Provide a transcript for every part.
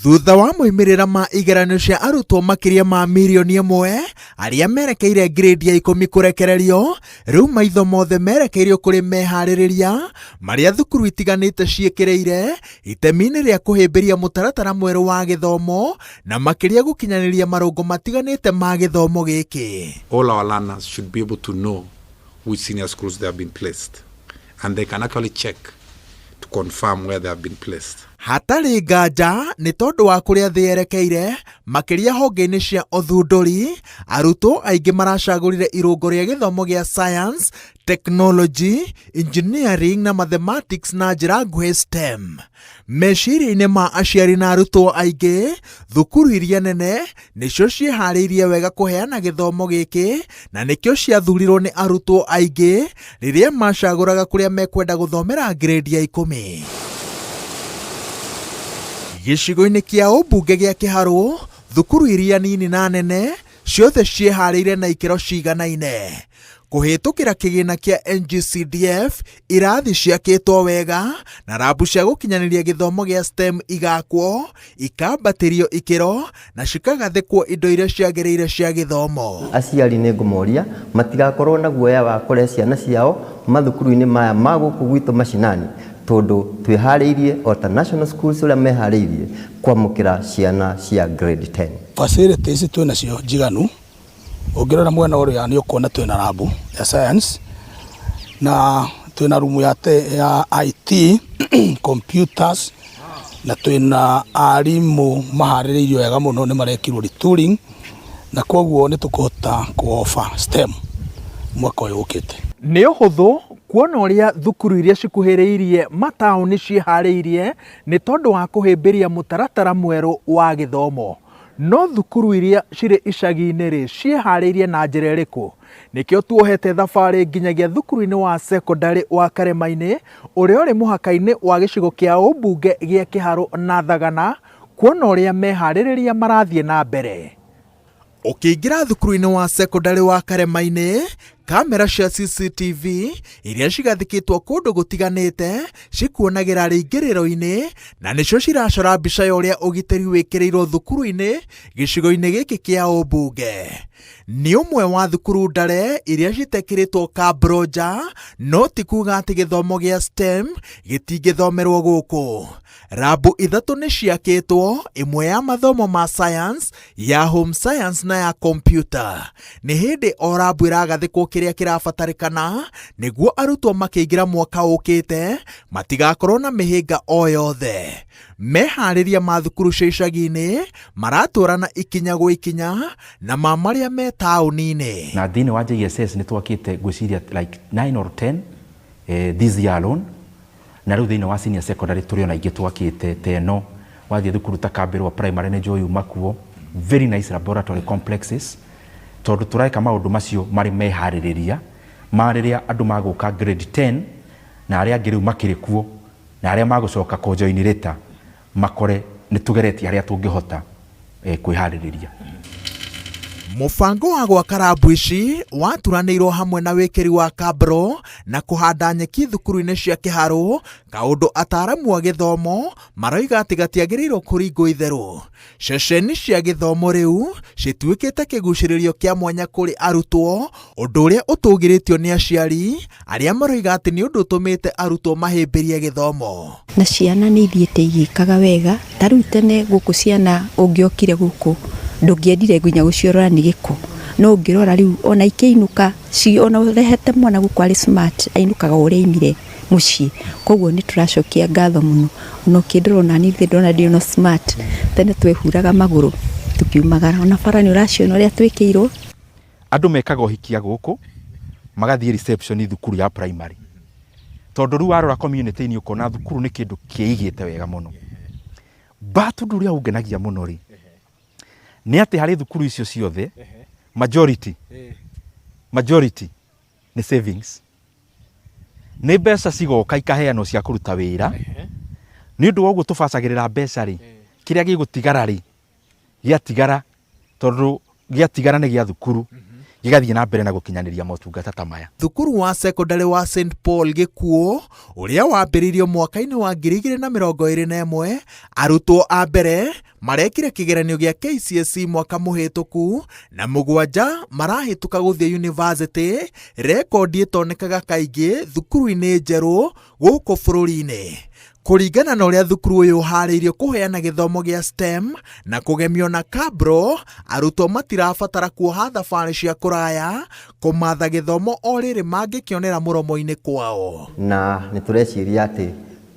Thutha wa moimĩrĩra ma igeranio cia arutwo makĩria ma mirioni ĩmwe arĩa merekeire ngirĩndi ya ikũmi kũrekererio, rĩu maitho mothe merekeirio kũrĩ meharĩrĩria marĩa thukuru itiganĩte ciĩkĩrĩire itemi-inĩ rĩa kũhĩmbĩria mũtaratara mwerũ wa gĩthomo na makĩria gũkinyanĩria marũngo matiganĩte ma gĩthomo gĩkĩ. All our learners should be able to know which senior schools they have been placed and they can actually check to confirm where they have been placed. Hatarĩ nganja nĩ tondũ wa kũrĩa thĩ yerekeire, makĩria honge-inĩ cia ũthundũri, arutwo aingĩ maracagũrire irũngo rĩa gĩthomo gĩa Science, Technology, Engineering na Mathematics na njĩra nguhĩ STEM. Meciria-inĩ ma aciari na arutwo aingĩ, thukuru iria nene nĩcio ciĩharĩirie wega kũheana gĩthomo gĩkĩ na nĩkĩo ciathurirwo nĩ arutwo aingĩ rĩrĩa macagũraga kũrĩa mekwenda gũthomera ngirĩndi ya ikũmi. Gĩcigo-inĩ kĩa ũmbunge gĩa Kĩharũ, thukuru iria nini na nene ciothe ciĩharĩirie na ikĩro ciganaine. Kũhĩtũkĩra kĩgĩna kĩa NGCDF, irathi ciakĩtwo wega na rambu cia gũkinyanĩria gĩthomo gĩa STEM igakwo, ikambatĩrio ikĩro na cikagathĩkwo indo iria ciagĩrĩire cia gĩthomo. Aciari nĩ ngũmoria matigakorwo na guoya wa kũrehe ciana ciao mathukuru-inĩ maya ma gũkũ gwitũ macinani, tondũ twĩharĩirie o ta national schools ũrĩa meharĩirie kwamũkĩra ciana cia grade 10. Facilities twĩ nacio njiganu. Ũngĩrora mwena ũrĩa nĩ ũkuona twĩna lab ya science na twĩna room ya IT, computers, na twĩna arimũ maharĩrĩirio wega mũno, nĩ marekirwo retooling, na koguo nĩ tũkũhota kũ offer STEM mwaka ũyũ ũkĩte. Nĩ ũhũthũ kuona ũrĩa thukuru iria cikuhĩrĩirie mataũni ciĩharĩirie nĩ tondũ wa kũhĩmbĩria mũtaratara mwerũ wa gĩthomo. No thukuru iria cirĩ icagi-inĩ rĩ, ciĩharĩirie na njĩra ĩrĩkũ? Nĩkĩo tuohete thabarĩ nginyagia thukuru-inĩ wa cekondarĩ wa Karema-inĩ ũrĩa ũrĩ mũhaka-inĩ wa gĩcigo kĩa ũmbunge gĩa Kĩharũ na Thagana kuona ũrĩa meharĩrĩria marathiĩ na mbere. Ũkĩingĩra thukuru-inĩ wa cekondarĩ wa Karema-inĩ, kamera cia CCTV iria cigathĩkĩtwo kũndũ gũtiganĩte cikuonagĩra rĩingĩrĩro-inĩ na nĩcio ciracora mbica ya ũrĩa ũgitĩri wĩkĩrĩirwo thukuru-inĩ gĩcigo-inĩ gĩkĩ kĩa ũmbunge. Nĩ ũmwe wa thukuru ndare iria citekĩrĩtwo kambro nja, no ti kuga atĩ gĩthomo gĩa STEM gĩtingĩthomerwo gũkũ. Rambu ithatũ nĩ ciakĩtwo, ĩmwe ya mathomo ma science, ya home science na ya computer. Nĩ hĩndĩ o rambu ĩragathĩkwo kĩrĩa kĩrabatarĩkana nĩguo arutwo makĩingĩra mwaka ũkĩte matigakorwo na mĩhĩnga o yothe. Meharĩria ma thukuru cia icagi-inĩ maratwarana ikinya gwa ikinya na ma marĩa me taũni-inĩ. Na thĩinĩ wa JSS nĩ twakĩte ngwĩciria like 9 or 10 this year alone, na rĩu thĩinĩ wa senior secondary tũrĩ ona ingĩ twakĩte ta ĩno. Wathiĩ thukuru ta Kambĩrwa Primary nĩ njũĩ yuma kuo, very nice laboratory complexes, tondũ tũreka maũndũ macio marĩ meharĩrĩria ma rĩrĩa andũ magũka grade 10 na arĩa angĩ rĩu makĩrĩ kuo na arĩa magũcoka kũjoin later makore nĩ tũgeretie harĩa tũngĩhota kwĩharĩrĩria. Mũbango wa gwaka rambu ici waturanĩirwo hamwe na wĩkĩri wa kambro na kũhanda nyeki thukuru-inĩ cia Kĩharũ, kaũndũ ataaramu a gĩthomo maroiga atĩ gatiagĩrĩirwo kũringwo itherũ. Ceceni cia gĩthomo rĩu cituĩkĩte kĩgucĩrĩrio kĩa mwanya kũrĩ arutwo, ũndũ ũrĩa ũtũgĩrĩtio nĩ aciari arĩa maroiga atĩ nĩ ũndũ ũtũmĩte arutwo mahĩmbĩrie gĩthomo. Na ciana nĩ ithiĩte igĩkaga wega. Ta rĩu tene gũkũ ciana ũngĩokire gũkũ ndũngĩendire nginya gũciorora nĩ gĩko, no ũngĩrora rĩu ona ikĩinũka, ona ũrehete mwana gũkũ arĩ smart, ainũkaga o ũrĩa aimire mũciĩ. Koguo nĩ tũracokia ngatho mũno. Ona ũkĩndora ona niĩ ndĩrona ndĩ ona smart. Tene twehuraga magũrũ tũkiumagara, ona bara nĩ ũraciona ũrĩa twĩkĩirwo. Andũ mekaga ũhikia gũkũ magathiĩ reception thukuru ya primary, tondũ rĩu warora community-inĩ ũkona thukuru nĩ kĩndũ kĩigĩte wega mũno. But ũndũ ũrĩa ũngenagia mũno rĩ, nĩ atĩ harĩ thukuru icio ciothe majority nĩ savings, nĩ mbeca cigoka ikaheanwo cia kũruta wĩra. Nĩ ũndũ wa ũguo tũbacagĩrĩra mbeca rĩ, kĩrĩa gĩgũtigara rĩ, gĩatigara, tondũ gĩatigara nĩ gĩa thukuru, gĩgathiĩ na mbere na gũkinyanĩria motungata ta maya. Thukuru wa cekondarĩ wa St Paul Gĩkuũ ũrĩa wambĩrĩirio mwaka-inĩ wa 2021, arutwo a mbere marekire kĩgeranio gĩa KCSE mwaka mũhĩtũku na 7 marahĩtũka gũthiĩ yunivasĩtĩ, rekondi ĩtonekaga kaingĩ thukuru-inĩ njerũ gũkũ bũrũri-inĩ. Kũringana na ũrĩa thukuru ũyũ ũharĩirio kũheana gĩthomo gĩa STEM na kũgemio na Kabro, arutwo matirabatara kuoha thabarĩ cia kũraya kũmatha gĩthomo o rĩrĩ mangĩkĩonera mũromo-inĩ kwao. Na nĩ tũreciria atĩ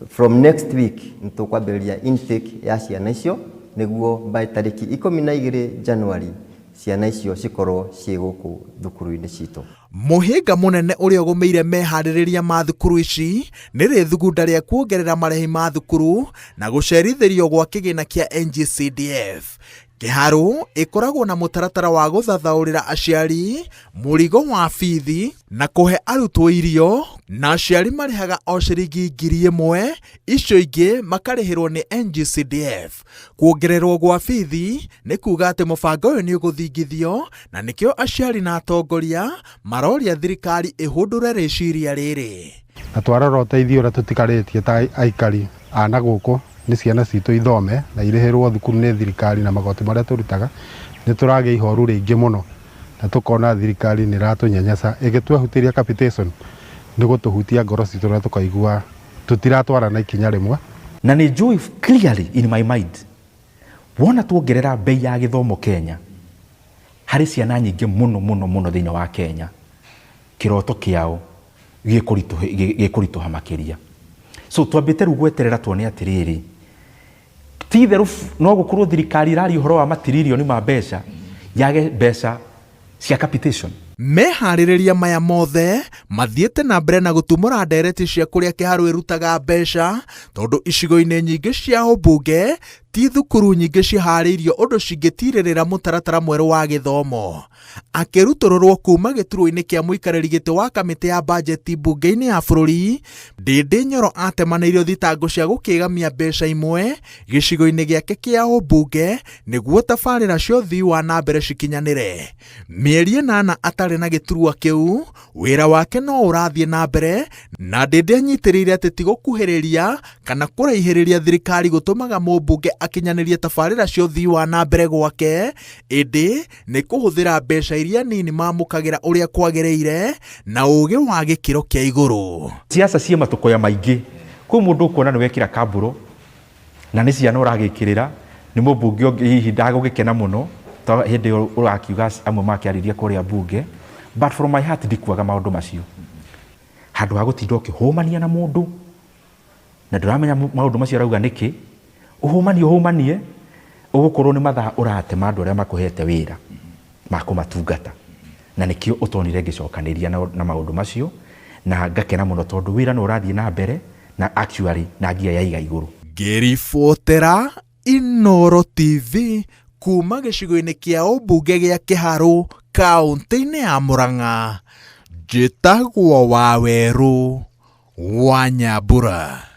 from next week nĩ tũkwambĩrĩria intake ya ciana icio nĩguo by tarĩki 12 January ciana icio cikorwo ciĩ gũkũ thukuru-inĩ citũ. Mũhĩnga mũnene ũrĩa ũgũmĩire meharĩrĩria ma thukuru ici nĩ rĩthugunda rĩa kuongerera marĩhi ma thukuru na gũcerithĩrio gwa kĩgĩna kĩa NGCDF. Kĩharũ ĩkoragwo na mũtaratara wa gũthathaũrĩra aciari mũrigo wa bithi na kũhe arutwo irio, na aciari marĩhaga o ciringi 1000, icio ingĩ makarĩhĩrwo nĩ NGCDF. Kuongererwo gwa bithi nĩ kuga atĩ mũbango ũyũ nĩ ũgũthingithio, na nĩkĩo aciari na atongoria maroria thirikari ĩhũndũre rĩciria rĩrĩ. Na twarora ũteithio ũrĩa tũtikarĩtie ta aikari a na gũkũ nĩ ciana citũ ithome na irĩhĩrwo thukuru nĩ thirikari na magoti marĩa tũrutaga, nĩ tũragĩa ihoru rĩingĩ mũno na tũkona thirikari nĩ ĩratũnyanyaca ĩgĩtwehutĩria capitation nĩ gũtũhutia ngoro citũ na tũkaigua tũtiratwarana ikinya rĩmwe. Na nĩ njũĩ clearly in my mind wona tuongerera bei ya gĩthomo Kenya harĩ ciana nyingĩ mũno mũno mũno thĩinĩ wa Kenya, kĩroto kĩao gĩkũritũha makĩria. So twambĩte rĩu gweterera tuone atĩrĩrĩ, ti itherũ no gũkorwo thirikari ĩraria ũhoro wa matiririoni ma mbeca, yage mbeca cia capitation. Meharĩrĩria maya mothe mathiĩte na mbere na gũtumũra ndereti cia kũrĩa Kĩharũ ĩrutaga mbeca, tondũ icigo-inĩ nyingĩ cia ũmbunge ti thukuru nyingĩ ciharĩirio ũndũ cingĩtirĩrĩra mũtaratara mwerũ wa gĩthomo. Akĩrutũrũrwo kuma gĩturwa-inĩ kĩa mũikarĩri gĩtĩ wa kamĩtĩ ya bajeti mbunge-inĩ ya bũrũri, Ndĩndĩ Nyoro atemanĩirio thitango cia gũkĩgamia mbeca imwe gĩcigo-inĩ gĩake kĩa ũmbunge nĩguo tabarĩra cia ũthii wa na mbere cikinyanĩre. Mĩeri 8 atarĩ na gĩturwa kĩu, wĩra wake no ũrathiĩ na mbere, na Ndĩndĩ anyitĩrĩire atĩ ti gũkuhĩrĩria kana kũraihĩrĩria thirikari gũtũmaga mũmbunge akinyanĩrie tabarĩra cia ũthii wa na mbere gwake, ĩndĩ nĩ kũhũthĩra mbeca iria nini mamũkagĩra ũrĩa kwagĩrĩire na ũgĩ wa gĩkĩro kĩa igũrũ. Siasa ciĩ matũkoya maingĩ, kwĩ mũndũ ũkuona nĩ wekĩra kambũro na nĩ ciana ũragĩkĩrĩra, nĩ mũmbunge ũngĩ hihi ndagũgĩkena mũno ta hĩndĩ ĩyo ũrakiuga amwe makĩarĩria kũrĩa mbunge, but from my heart ndikuaga maũndũ macio. Handũ ha gũtinda ũkĩhũmania na mũndũ na ndũramenya maũndũ macio arauga nĩkĩ, ũhũmanie ũhũmanie, ũgũkorwo nĩ mathaa ũratema andũ arĩa makũhete wĩra ma kũmatungata, na nĩkĩo ũtonire ngĩcokanĩria na maũndũ macio, na ngakena mũno tondũ wĩra no ũrathiĩ na mbere na actually na ngia yaiga igũrũ. Ngĩribotera Inooro TV kuma gĩcigo-inĩ kĩa ũmbunge gĩa Kĩharũ kaũntĩ-inĩ ya Murang'a, njĩtagwo Wawerũ wa Nyambura.